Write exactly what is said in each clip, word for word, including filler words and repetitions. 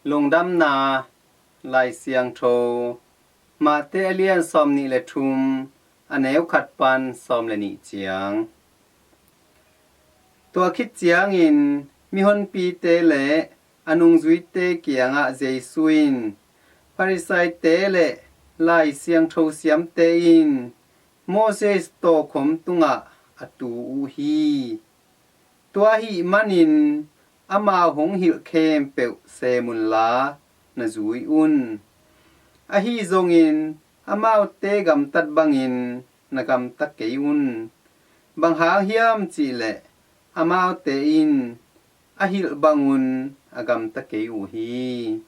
Lungdamna Lai Siangtho, Mate a lian sawmnih le thum, a neu khat pan sawm le nih ciang. Tua khit ciangin mihonpite le a nungzuite kiangah Jesu in Farisaite le Lai Siangtho siamte in Moses tawkhom tungah a tu uh hi. Tua ahih manin amau hong hilh khempeuh sem unla na zui un. Ahi zongin amaute gamtat bangin na gamta kei un. Bang hang hiam cihleh amaute in a hilh bangun a gamta kei uh hi.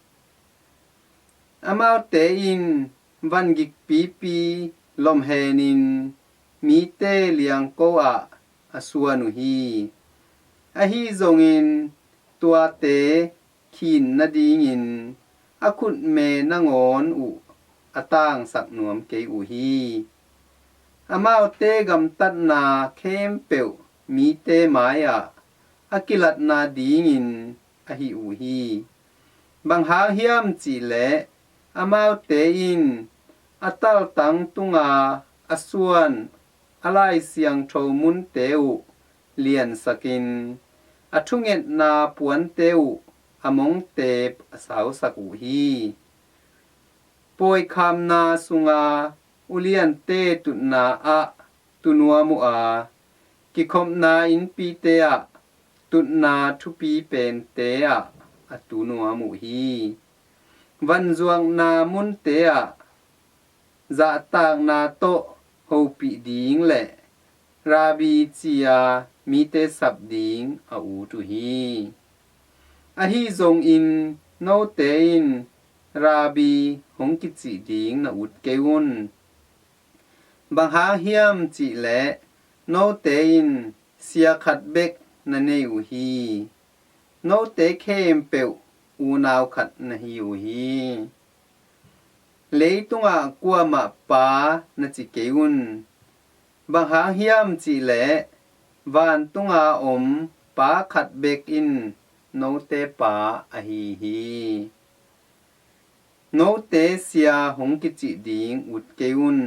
Amaute in van gikpipi lomhenin mite liangko ah a suan uh hi. Ahi zongin tuate khin nadingin a khutme nangawn uh a tangsak nuam kei uh hi. Amaute gamtatna khempeuh mite mai-ah a kilatna dingin ahi uh hi. Bang hang hiam cihleh amaute in a taltang tunga a suan a Lai Siangtho munte uh liansakin a thungetna puante uh a mongtep a sausak uh hi. Pawikhamna sunga uliante tutna ah tu nuam uh a, kikhopna innpite ah tutna thupi pente ah a tu nuam uh hi. Vanzuakna munte ah zahtakna tawh hopih ding le Rabbi ci-a mite sap ding a ut uh hi. Ahi zongin note in Rabbi hong kicih ding na ut kei un. Bang hang hiam cihleh note in sia khat bek na nei uh hi. Note khempeuh unau khat na hi uh hi. Leitungah kuamah pa na ci kei un. Bang hang hiam cihleh vantunga om Pa khat bek in note Pa ahi hi. Note sia hong kicih ding ut kei un.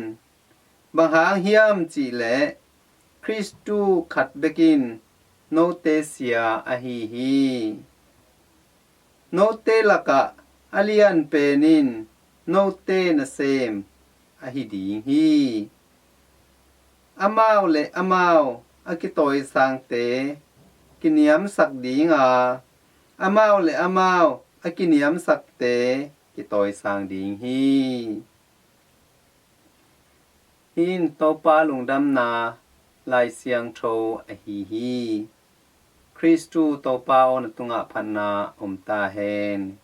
Bang hang hiam cihleh Khristu khat bek in note sia ahi hi. Note lakah a lianpen in note nasem ahi ding hi. Amau le amau a kitawisangte kiniamsak dinga, amau le amau a kiniamsakte kitawisang ding hi. Hih in Topa lungdamna Lai Siangtho ahi hi. Khristu Topa aw na tungah phatna om ta hen.